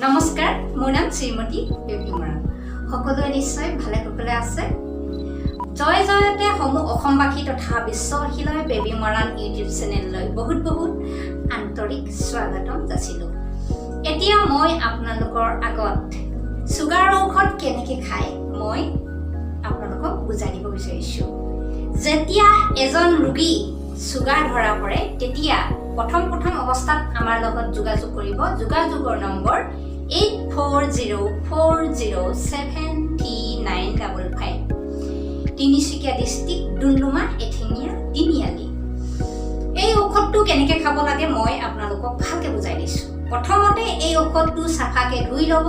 নমস্কাৰ, মোৰ নাম শ্ৰীমতী বেবী মৰাণ। সকলোৱে নিশ্চয় ভালে কুশলে আছে। জয় জয়তে সমূহ অসমবাসী তথা বিশ্ববাসীলৈ বেবী মৰাণ ইউটিউব চেনেললৈ বহুত বহুত আন্তৰিক স্বাগতম যাচিলোঁ। এতিয়া মই আপোনালোকৰ আগত চুগাৰ ঔষধ কেনেকৈ খায়, মই আপোনালোকক বুজাই দিব বিচাৰিছোঁ। যেতিয়া এজন ৰোগী চুগাৰ ধৰা পৰে, তেতিয়া প্ৰথম প্ৰথম অৱস্থাত আমাৰ লগত যোগাযোগ কৰিব। যোগাযোগৰ number 8404073955, Tinsukia district, Doomdooma Ethengia Tiniali. এই ঔষধটো কেনেকৈ খাব লাগে, মই আপোনালোকক ভালকৈ বুজাই দিছোঁ। প্ৰথমতে এই ঔষধটো চাফাকৈ ধুই ল'ব।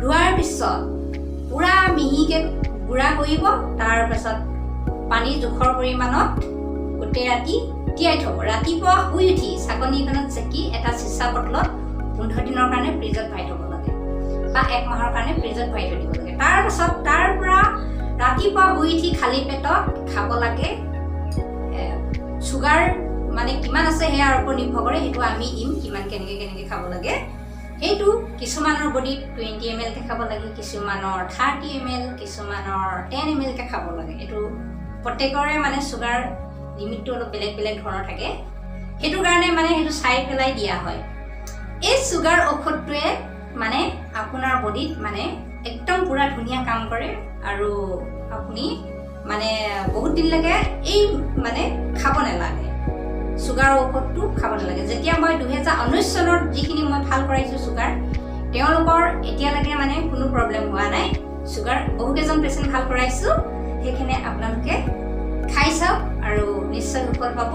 ধোৱাৰ পিছত পূৰা মিহিকৈ গুড়া কৰিব। তাৰপাছত পানী জোখৰ পৰিমাণত গোটেই ৰাতি তিয়াই থ'ব। ৰাতিপুৱা শুই উঠি চাকনিখনত চেকি এটা চিচা বটলত 15 দিনৰ কাৰণে ফ্ৰিজত ভৰাই থ'ব লাগে বা এক মাহৰ কাৰণে ফ্ৰিজত ভৰাই থৈ দিব লাগে। তাৰপাছত তাৰ পৰা ৰাতিপুৱা শুই উঠি খালী পেটত খাব লাগে। চুগাৰ মানে কিমান আছে, সেয়াৰ ওপৰত নিৰ্ভৰ কৰে। সেইটো আমি দিম, কিমান কেনেকৈ কেনেকৈ খাব লাগে সেইটো। কিছুমানৰ বডিত 20 এম এলকৈ খাব লাগে, কিছুমানৰ 30 এম এল, কিছুমানৰ 10 এম এলকৈ খাব লাগে। এইটো প্ৰত্যেকৰে মানে চুগাৰ লিমিটটো অলপ বেলেগ বেলেগ ধৰণৰ থাকে। সেইটো কাৰণে মানে সেইটো চাই পেলাই দিয়া হয়। এই চুগাৰ ঔষধটোৱে মানে আপোনাৰ বডিত মানে একদম পূৰা ধুনীয়া কাম কৰে আৰু আপুনি মানে বহুত দিনলৈকে এই মানে খাব নালাগে, চুগাৰ ঔষধটো খাব নালাগে। যেতিয়া মই 2019 চনত যিখিনি মই ভাল কৰাইছোঁ চুগাৰ, তেওঁলোকৰ এতিয়ালৈকে মানে কোনো প্ৰব্লেম হোৱা নাই। চুগাৰ বহুকেইজন পেচেণ্ট ভাল কৰাইছোঁ। সেইখিনি আপোনালোকে খাই চাওক আৰু নিশ্চয় সুফল পাব।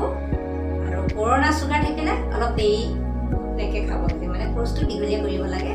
আৰু পুৰণা চুগাৰ থাকিলে অলপ দেৰিলৈকে খাব লাগে, মানে কোৰ্চটো দীঘলীয়া কৰিব লাগে।